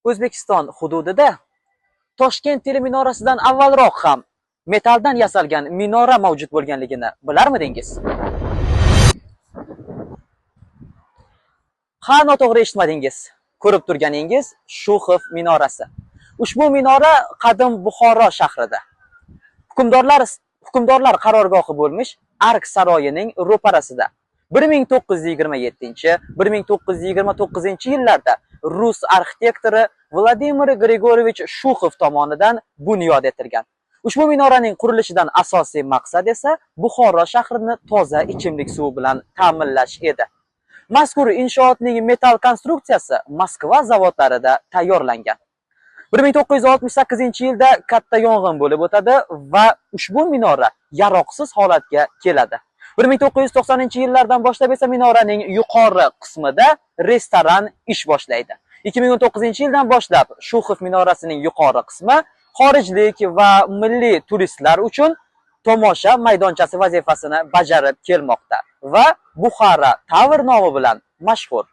O'zbekiston hududida Toshkent teleminorasidan avvalroq ham metalldan yasalgan minora mavjud bo'lganligini bilarmidingiz? Ha, noto'g'ri eshitmadingiz. Ko'rib turganingiz Shuxov minorasi. Ushbu minora qadim Buxoro shahrida. Hukmdorlar qarorgohi bo'lmish Ark saroyining ro'parasida 1927-1929 yillarda rus arxitektori Vladimir Grigorevich Shuxov tomonidan bunyod etilgan. Ushbu minoraning qurilishidan asosiy maqsad esa Buxoro shahrini toza ichimlik suvi bilan ta'minlash edi. Mazkur inshootning metall konstruksiyasi Moskva zavodlarida tayyorlangan. 1968-yilda katta yong'in bo'lib o'tadi va ushbu minora yaroqsiz holatga keladi. 1990-yillardan boshlab esa minoraning yuqori qismida restoran ish boshlaydi. 2019-yildan boshlab Shuxov minorasining yuqori qismi xorijlik va milliy turistlar uchun tomosha maydonchasi vazifasini bajarib kelmoqda va Buxara Tower nomi bilan mashhur.